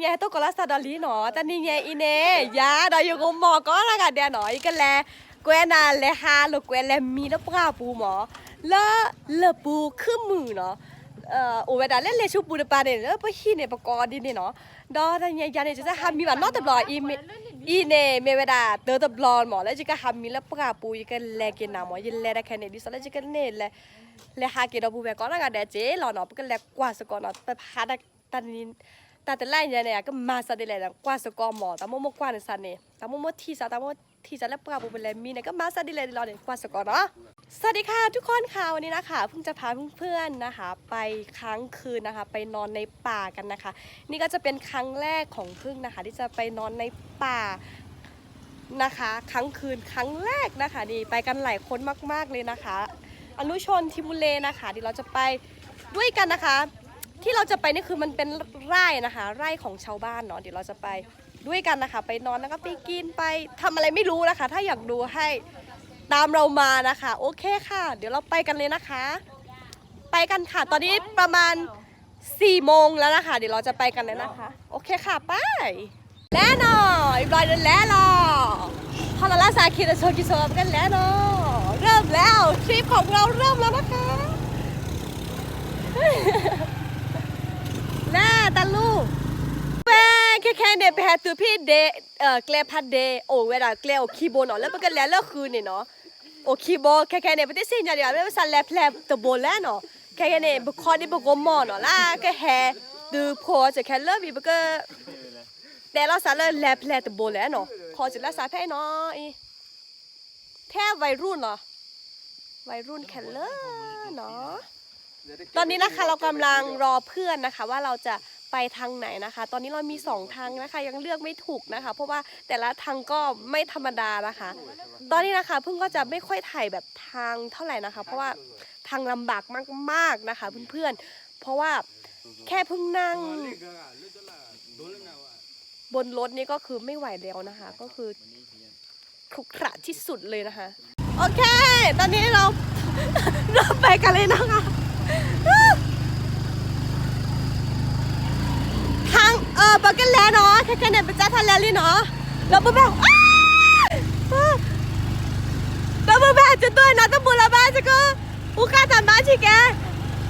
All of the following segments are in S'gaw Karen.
ညါဟဲထီၣ်ကီးလၢစးဒီးလံနီၤ, တနံၤညါအံၤန့ၣ် ယၤဒီးယဂီၤမီၢ်ကိးဂၤဒဲးနီၤ, ယကလဲၤကွဲးနၤ လဲၤဟးလိာ်ကွဲ လဲၤမံလၢပှၢ်ပူၤမး, လၢလၢၢ်ပူၤခုၣ်မုာ်နီၤ, အိၣ်ဝဲဒၣ်လၢလ့ၣ်ဆူပူၤတပၤန့ၣ် လၢပဟံၣ်န့ၣ် ပကိးဒ်န့ၣ်နီၤ, ဒီးတနံၤညါန့ၣ် ယတဟးမံဘၣ်နီတဘျီ, အံၤန့ၣ် မ့ၢ်ဝဲဒၣ်တၢ်တဘျီမး လၢယကဟးမံလၢပှၢ်ပူၤ ယကလဲၤက့ၤနၤမး, ယလဲၤတၢ်ခဲန့ၣ် ဒ်သိးလၢယကန့ၢ် လဲၤဟးက့ၤဒီပုၢ်ဝဲၢ်ကိးဂၤဒဲးက့ၤလီၤနီၤ, ပကလဲၤကွၢ်စ့ၢ်ကီးနီၤ, ပဟး တၢ်တလါညါန့ၣ် အကမၤစးဒ်လဲၣ်န့ၣ် ကွၢ်စ့ၢ်ကီးမး, တၢ်မိၣ်မိၣ်ကွၢ်န့ၣ်စးန့ၣ် တၢ်မိၣ်မိၣ်ထံၣ်စး တၢ်မိၣ်ထံၣ်စးလၢပှၢ်ပူၤပလဲၤမံန့ၣ် ကမၤစးဒ်လဲၣ်ဒ်လဲၣ်န့ၣ် ကွၢ်စ့ၢ်ကီးနီၤ. สวัสดีค่ะทุกคนค่ะ วันนี้นะคะ เพิ่งจะพาเพื่อนๆนะคะไปค้างคืนนะคะ ไปนอนในป่ากันนะคะ นี่ก็จะเป็นครั้งแรกของเพิ่งนะคะที่จะไปนอนในป่า นะคะ ค้างคืนครั้งแรกนะคะ นี่ไปกันหลายคนมากๆเลยนะคะ อนุชน ทิมูเลนะคะ เดี๋ยวเราจะไปด้วยกันนะคะ ที่เราจะไปนี่คือมันเป็นไร่นะคะ ไร่ของชาวบ้านเนาะ เดี๋ยวเราจะไปด้วยกันนะคะ ไปนอนแล้วก็ไปกิน ไปทำอะไรไม่รู้นะคะ ถ้าอยากดูให้ตามเรามานะคะ โอเคค่ะ เดี๋ยวเราไปกันเลยนะคะ ไปกันค่ะ ตอนนี้ประมาณสี่โมงแล้วนะคะ เดี๋ยวเราจะไปกันแล้วนะคะ โอเคค่ะ ไป လဲၤနီၤ, အံၤဘျီလဲၤလီၤ. ဟီလီၤလၢစးခံတဆိကံဆိ ပကလဲၤနီၤ. เริ่มแล้ว ทริปของเราเริ่มแล้วนะคะ လဲၤတၢ်လူၤ ဝဲ ခဲခဲန့ၣ် ပဟဲတုၤဖဲဒဲး ကျဲဖးဒဲး အိၣ်ဝဲဒၣ်ကျဲအိၣ်ခံဘိနီၤ လၢပကလဲၤလၢဃုာ်န့ၣ်နီၤ. အိၣ်ခံဘိ ခဲခဲန့ၣ် ပတသ့ၣ်ညါဒံးဘၣ် မ့ၢ်ပစးလဲၤဖျဲးတဘိလဲၣ်နီၤ. ခဲခဲန့ၣ် ပခီဒ်ပကိးမီၢ်နီၤ လၢကဟဲတုၤဖိစၢၤခဲလၢာ်ဘံ ပက တဲလီၤစးလၢလဲၤဖျဲးတဘိလဲၣ်နီၤ. ခီစၢၤလၢစးဖဲအံၤနီၤအံၤ แค่วัยรุ่นเหรอ วัยรุ่นแค่เลยเนาะ ตอนนี้นะคะเรากำลังรอเพื่อนนะคะว่าเราจะไปทางไหนนะคะ ตอนนี้เรามีสองทางนะคะ ยังเลือกไม่ถูกนะคะ เพราะว่าแต่ละทางก็ไม่ธรรมดานะคะ ตอนนี้นะคะเพิ่งก็จะไม่ค่อยถ่ายแบบทางเท่าไหร่นะคะ เพราะว่าทางลำบากมากๆนะคะเพื่อนๆ เพราะว่าแค่เพิ่งนั่งบนรถนี่ก็คือไม่ไหวแล้วนะคะ ก็คือ ขรุขระที่สุดเลยนะคะ โอเค ตอนนี้เรา เริ่มไปกันเลยนะคะ ทาง เออ ပကလဲၤနီၤ ခဲခဲန့ၣ် ပကစးထီၣ်လဲၤလံနီၤ ဒီပုၢ်ဝဲၢ် ဒီပုၢ်ဝဲၢ် ကတိၤနၤတဘူးလီၤဘၣ် ကက ပူၤဃါတၢ်မၤဆံးကဲ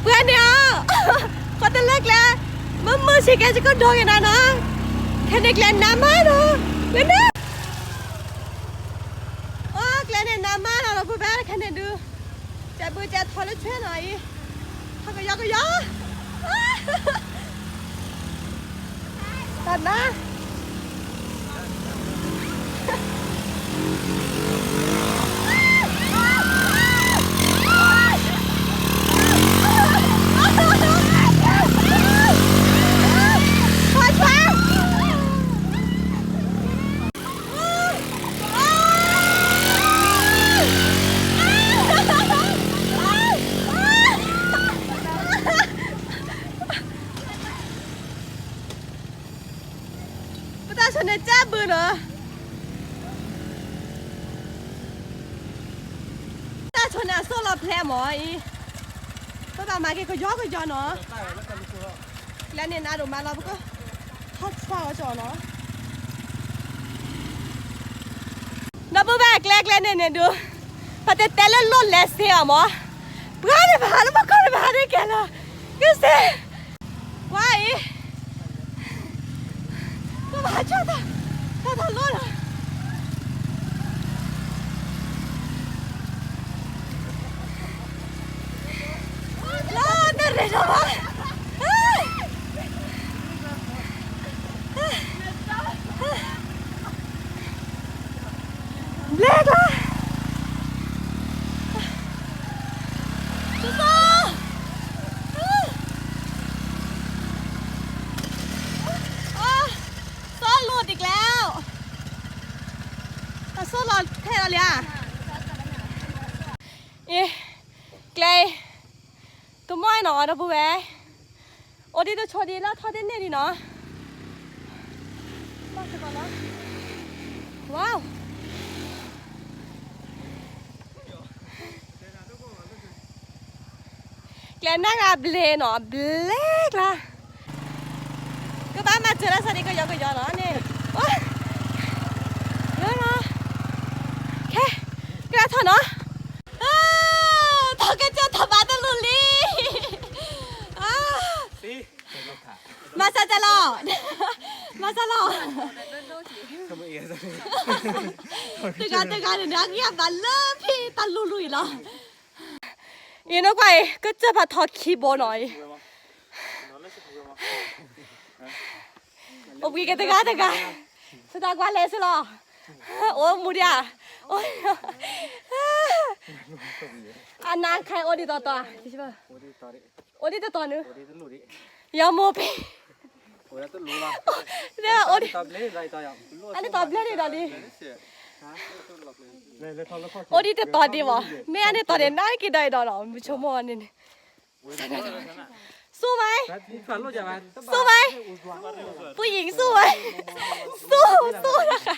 ပှဲၤန့ၣ်အီၤ ခီတလၢကျဲ မုာ်မုာ်ဆံးကဲ ကကဒိးက့ၤနၤနီၤ ခဲန့ၣ်ကျဲနးမးနီၤ ဝဲန့ၣ် အိ ကျဲန့ၣ်နးမးနီၤ ဒီပုၢ်ဝဲၢ် ခဲန့ၣ်ဒုး ကဲဘုကဲထီလၢဆွဲနီၤအံၤ ထီကယီကယီ တၢ်နါ ပတၢ်ဆိန့ၣ်ကဲဘုနီၤ တၢ်ဆိန့ၣ်အစိၣ်လီၤဖျဲမးအံၤ ပဘၣ်မၤက့ၤကယီကယီနီၤ ကျဲန့ၣ်နးဒိၣ်မးလီၤ ပက ထီၣ်ဆှၢအီၤကၠီနီၤ ဒီပုၢ်ဝဲၢ်ကျဲကျဲန့ၣ်န့ၣ်ဒုး ပတဲတဲလၢလိၣ်လဲၤစ့အီၤမး ပှၤန့ၣ်ဘၣ်လၢပကီၢ်န့ၣ်ဘၣ်န့ၣ်ကဲလီၤ ကစ့ ကွၢ်အံၤ ပဘၣ်ကၠီတၢ် တၢ်တၢ်လိၣ်လီၤ လီၤတရံးလီၤဘၣ် ဘျဲၣ်ကျါ စီၤစီၤ စီၤလိာ်တံၢ်ကျဲ တၢ်စီၤလီၤထဲလီၤလံဧါ အ့ ကျဲ ကမီၢ်နီၤ ဒီပုၢ်ဝဲၢ် အိၣ်ဒံးတဆိဒံးလၢထီၣ်တန့ၢ်ဒံးနီၤ ဝါ ကျဲနၢ်ဂၤဘျဲၣ်နီၤ ဘျဲၣ်ကျါ ကဘၣ်မၤစၢၤတၢ်ဆါဒံးကယီကယီလီၤန့ၣ်, လၢလီၤ, ခဲ, ကလၢထီၣ်နီၤ, ထီၣ်ကစၢၢ်ထီၣ်ဘးတလူၤလံ, မၤစၢၤတၢ်လီၤ, မၤစၢၤလီၤ, တဂၤတဂၤန့ၣ် အဂံၢ်အဘါလၢဖံတၢ်လူၤလူၤအံၤလီၤ. အံၤနကွၢ်အံၤ ကစၢၢ်ဖးထီခံဘိနီၤအံၤ, အိၣ်ဘှံးက့ၤတဂၤတဂၤ, စတၢ်ကွၢ်လဲၤစ့ၢ်လီၤ, အိၣ်မူဒံးဧါ, အနၢ်ခဲအိၣ်ဒံးတီတီ, အိၣ်ဒံးတတီနု, ယမိၢ်ဖံ, အိၣ်ဒံး, အန့ၣ်တီဘျဲၣ်ဒံးဒီးလံ, အိၣ်ဒံးတတီဒံးဘၣ်, မ့ၢ်အန့ၣ်တီဒံးနၢ်က့ၤဒီးအံၤဒီးနီၤ မုဆိကမိၣ်န့ၣ်န့ၣ်, สู้ไหม, สู้ไหม, ผู้หญิงสู้ไหม, สู้, สู้นะคะ,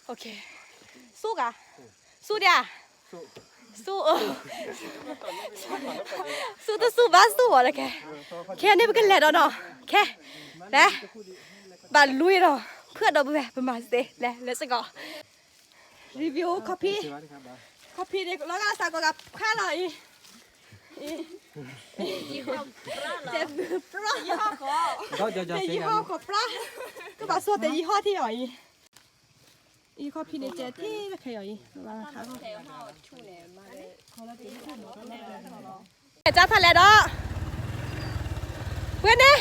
โอเค, สู้กะ, สู้เดีย, สู้, เออ, สู้ต้องสู้บ้าสู้อ่ะนะแก, โอเค န့ၣ်ပကလဲၤဒီးနီၤ, ခဲ, လဲၤ, ဘၣ်လွံၢ်ဒီး, ဖုၣ်ဒီပုၢ်ဝဲၢ် ပမၤစ့လဲၤ လဲၤစ့ၢ်ကီး, review coffee, coffee န့ၣ် လီၤဂာ်စးကီးဂၤဖးလီၤအံၤ, အံၤ, တဲဘုးပြီ, ယံဟီၣ်ကီးပြီ, ကဘၣ်ဆိၣ်တဲယံဟီၣ်ထံအီၤအံၤ, အံၤ coffee န့ၣ် ကဲထံၣ်တခဲအံၤအံၤ, ကၢ်ထီၣ်လဲၤဒီး, ဝဲန့ၣ်,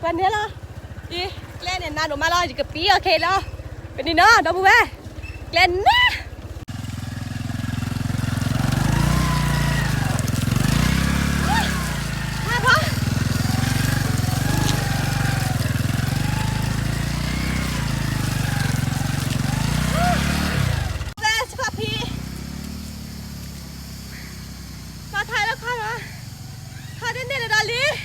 ဝဲန့ၣ်လီၤ, အံၤ ကျဲန့ၣ် နးဒိၣ်မးလီၤ ယကပံအီၤခဲလီၤ, ပနံၤနီၤ ဒီပုၢ်ဝဲၢ်, ကျဲန့ၣ် မၤထါလၢခီနီၤ, ခီတန့ၢ်လၢၤဒီးလံ,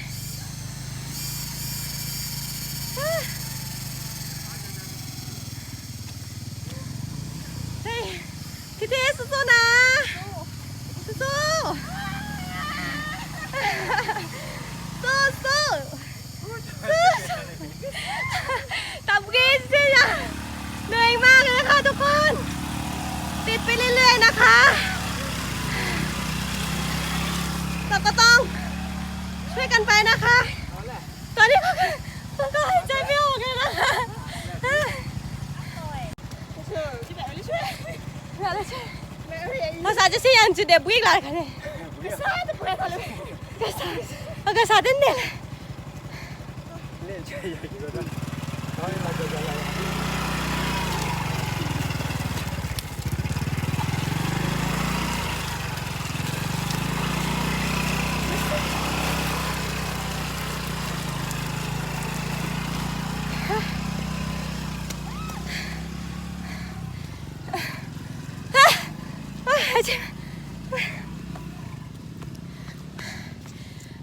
ထံထံ สู้ๆ นะ, สู้ๆ, สู้ๆ, สู้ๆ, ตะกี้สิยะ, เหนื่อยมากเลยค่ะทุกคน, ติดไปเรื่อยๆ นะคะ, เราก็ต้องช่วยกันไปนะคะ, ตอนนี้ก็คือ มันก็หายใจไม่ออกเลยนะคะ, ภาษาจะเสียงจะเด็บวิกหลายค่ะเนี่ย, ภาษาจะเปลี่ยนเลย, ภาษา ภาษาเต้นเนี่ยแหละ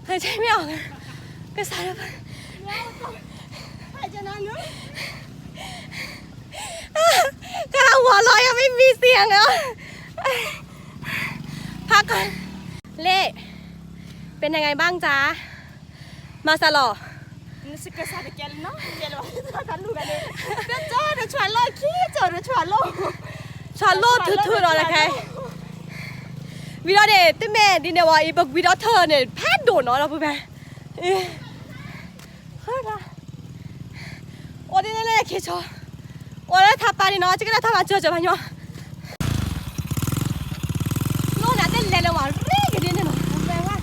หายใจไม่ออกอะ, กระสาย หายใจนานเนอะ กำลังหัวเราะยังไม่มีเสียงเลย พักก่อน เล่ เป็นยังไงบ้างจ๊ะ มาสลอ ကဲလီၤ ကဲလီၤ တၢ်လူၢ်ဂၤန့ၣ် တၢ်ကၠီတၢ်ဆွးလီၢ်ခံ ကၠီတၢ်ဆွးလီၢ် ဆွးလီၢ်ထုထုဒီးတခဲ ဝံၤဒီးန့ၣ် တမ့ၢ်ဒ်န့ၣ်ဝဲအံၤ ပဝံၤဒီးထၢၣ်န့ၣ် ဖးဒိၣ်နီၤ ဒီပုၢ်ဝဲၢ် အိၣ်ဒ်န့ၣ်လၢခ့ဆီ အိၣ်လၢထးပာ်န့ၣ်နီၤ ကကလဲၤထီၣ်မၤစၢၤစၢၤမးညီ လီၤနၤတလဲၤလၢဝဲရ့ကဒ်န့ၣ်နီၤ ဝဲဝဲ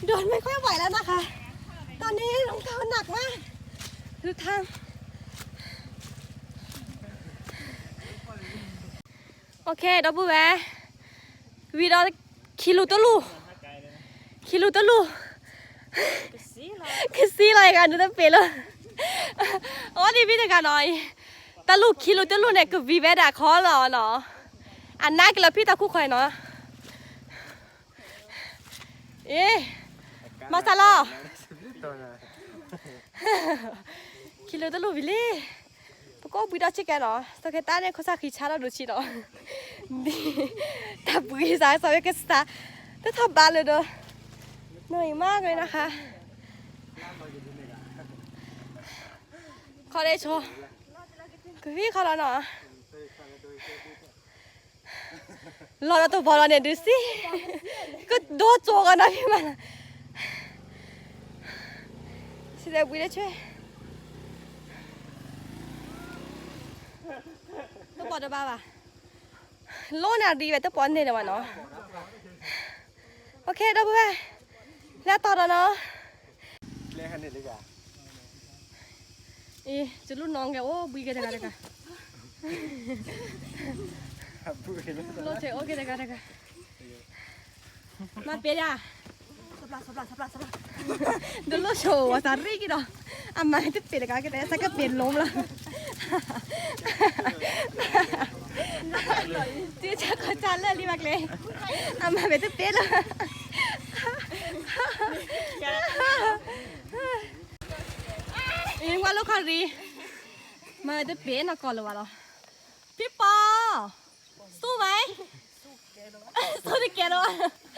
เดินไม่ค่อยไหวแล้วนะคะ ตอนนี้รองเท้าหนักมาก ดูทาง โอเค ဒီပုၢ်ဝဲၢ် ဝံၤဒီး ခံလူၤတလူၤ ခံလူၤတလူၤ ကစံလီၤယဂၤနုတပ့ၤလၢ အိၣ်ဒံးဖံတဂၤနီၤ တလူၤခံလူၤတလူၤန့ၣ် ကဝံၤဝဲဒၣ်ခီလီၤနီၤ အနၢ်ကလၢဖံတၢ်ခူၣ်ခီနီၤ အ့ မၤစၢၤလီၤ ခံလူၤတလူၤဝံၤလံ ပကအိၣ်ဘှံးဒီးဆ့ကဲနီၤ စီၤခဲတၢ်န့ၣ် ခိၣ်ဆၣ်ဃံဆါထီၣ်ဒိၣ်ဆံးနီၤ တၢ်ဘှံးစး စီၤဝဲကစး တထီၣ်ဘးလၢဒီး နံၤမးက့ၤနၤခါ ခီဒဲဆိ, ကဖံခီလီၤနီၤ, လီၤဒီးတဘီလီၤန့ၣ်ဒုးစံ, ကဒိကၠိကီးနီၤဖံမးလီၤ, စံးဘှံးလၢဆွဲ, တဘီတဘၣ်ဘၣ်, လိၣ်နၤဒံးဝဲတဘီန့ၣ်လၢၤဘၣ်နီၤ, အိၣ်ခ့ ဒီပုၢ်ဝဲၢ်, လဲၤတီၤဒီးနီၤ အ့ ကလူနီၢ်ကအိၣ်ဘှံးက့ၤတဂၤတဂၤ, လိၣ်ကအိၣ်က့ၤတဂၤတဂၤ, မၤပ့ၤဒၣ်, ဒလိၣ်ဆိဝဲစၢ်ရံၣ်က့ၤဒီး, အမၤတပ့ၤတဂၤကတဲ စကပ့ၤလိလီၤ, စုဆၢကီၢ်ဆၢလၢာ်လံဘၣ်ကျဲ, အမၤမ့ၢ်တပ့ၤလီၤ အ့ ဝါလိာ်ခီရံ, မၤတပ့ၤနီၢ်ကီၢ်လၢၤဘၣ်လီၤ, ဖံပီၤ, စူၢ်မး, စူၢ်တကဲလၢၤ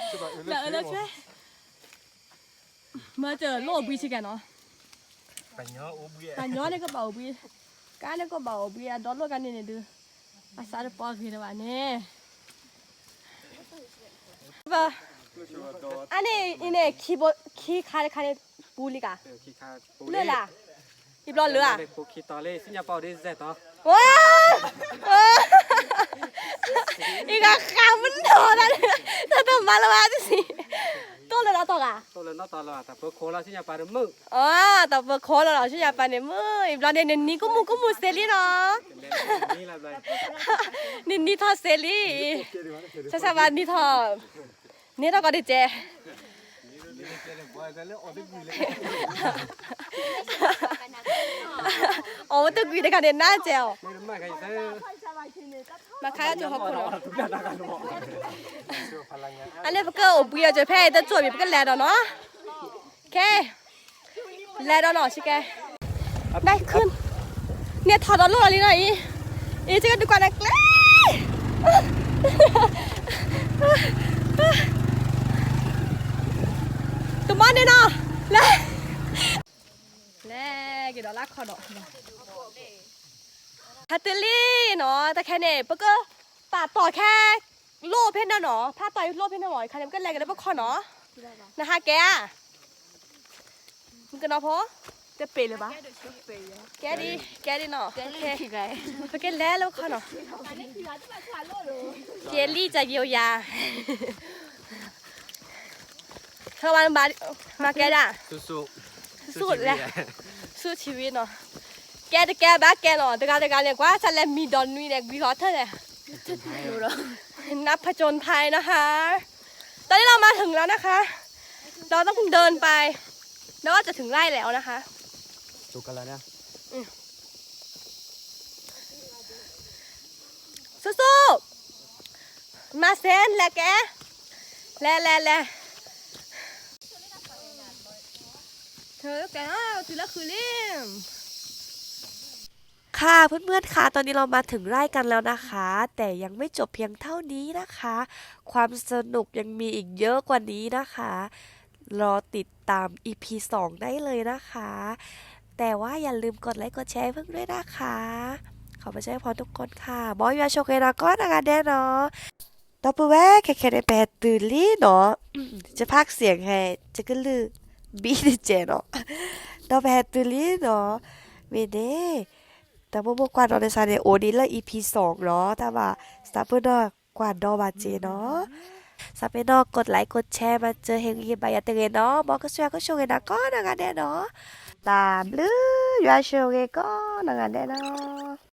ဘၣ်, လၢအၢလၢဆွဲ, မၤတလိၣ်အိၣ်ဘှံးဆံးကဲနီၤ, ပှၤညီန့ၣ်ကဘၣ်အိၣ်ဘှံး, ကါန့ၣ်ကဘၣ်အိၣ်ဘှံး အဒီလိာ်ကါန့ၣ်န့ၣ်ဒုး, အစးတပီဂ့ၤတဘၣ်န့ၣ် အန့ၣ်အံၤန့ၣ် ခံခါတခါန့ၣ် ပူၤလံကါ, လၢလၢ, ယဘျီလၢဧါ, ပူၤခံတီၤလံ စံၣ်ညီၣ်ပီၣ်ဒ်စဲးတီၤ, ဝါ, အံၤဂၤဃးမနီၤဒၣ်, တၢ်တမၤလၢၤဘၣ်တဆံ, တိၢ်လၢနီၢ်တီၤဂၤ, တိၢ်လၢနီၢ်တီၤလၢၤ တၢ်ပၢၤခိးလီၤ စံၣ်ညီၣ်ပၤန့ၣ်မုာ်, အတၢ်ပၢၤခိးလီၤလီၤ စံၣ်ညီၣ်ပၤန့ၣ်မုာ်, ယဘျီန့ၣ် နနံၤကမူၣ်ကမူၣ်စ့လံနီၤ နနံၤထီၣ်စ့လံ, ဆဆဘၣ်နံၤထီၣ်, န့ၣ်ထီၣ်ကီးတကဲ, အီၣ်ဝဲတကွံာ်တခါန့ၣ် နါစဲးအီၤ, မၤခါကၠိဟီၣ်ခိၣ်နီၤ, အန့ၣ်ပကအိၣ်ဘှံးအီၤကၠိဖဲတကၠိၢ်မံၤ ပကလဲၤဒီးနီၤ, ခဲ လဲၤဒီးနီၤ ဆံကဲ, ဘဲခုၣ်, န့ၢ်ထီၣ်ဒီးလိၣ်လီၤလံနီၤအံၤ, အံၤ ကဒုးကွၢ်နၤကျဲ, တမီၢ်န့ၣ်နီၤ, လဲၤ, လဲၤက့ၤဒီးလၢခီဒီး, ဟဲတုၤလံနီၤ တခဲန့ၣ် ပကပာ်တီၢ်ခဲ လိၣ်ဖဲန့ၣ်နီၤ, ဖးတီၢ်လိၣ်ဖဲန့ၣ်နီၤ, ခါန့ၣ် ပကလဲၤက့ၤလၢပခီနီၤ, နဟးကဲဧါ မုၣ်ကနီၤဖိ, တပ့ၤလၢၤဘၣ်, ကဲဒ်, ကဲဒ်နီၤ, ပကလဲၤလၢခီနီၤ, ကဲလံ ကယိယၤ, ထၢဘၣ်, မၤကဲဒၣ်, ဆူလဲၤ, ဆူဆံဝံၤနီၤ, ကဲတကဲဘၣ်ကဲနီၤ, တဂၤတဂၤန့ၣ် ကွၢ်စးလဲၤမံဒီးနွံန့ၣ် ကွံာ်ဃီထၢၣ်လဲၣ်, နၢ်ဖးကၠိဖဲန့ၣ် นะคะ, ตอนนี้เรามาถึงแล้วนะคะ, เราต้องเดินไป แล้วก็จะถึงไร่แล้วนะคะ, สู้ๆ, มาเซน แลแก แล แล แล เธอแก เอาทีละคืนเล่ม ค่ะเพื่อนๆค่ะ ตอนนี้เรามาถึงไร่กันแล้วนะคะ แต่ยังไม่จบเพียงเท่านี้นะคะ ความสนุกยังมีอีกเยอะกว่านี้นะคะ รอติดตาม อีพีสอง ได้เลยนะคะ แต่ว่าอย่าลืมกดไลค์กดแชร์ให้เพื่อนด้วยนะคะ ขอบพระเจ้าพรทุกคนค่ะ บอยยาโชเกนากอนนะคะแน่นอน ဒီပုၢ်ဝဲၢ် ခဲခဲန့ၣ် ပဟဲတုၤလံနီၤ, จะพากย์เสียงให้ จะကလုၢ် ဘံတကဲးနီၤ, ဒီးပဟဲတုၤလံနီၤ, မ့ၢ်န့ၣ် တၢ်မိၢ်မိၢ်ကွၢ်ဒီးန့ၣ်စ့ၢ်န့ၣ် အိၣ်ဒံးလၢ อีพีสอง နီၤ, တၢ်ဘၣ် စးပ့ၤနီၣ်ကွၢ်ဒီးဘၣ်စ့ၢ်နီၤ, စးပ့ၤနီၣ် กดไลค์กดแชร์ မၤစၢၤဟ့ၣ်ဂံၢ်ဘါယၤတဂ့ၤနီၤ, ဘီကစၢ်ယွၤကဆိၣ်ဂ့ၤနၤကိးနီၢ်ဂၤဒဲးနီၤ, တၢ်ဘျုးယွၤဆိၣ်ဂ့ၤကိးနီၢ်ဂၤဒဲးနီၤ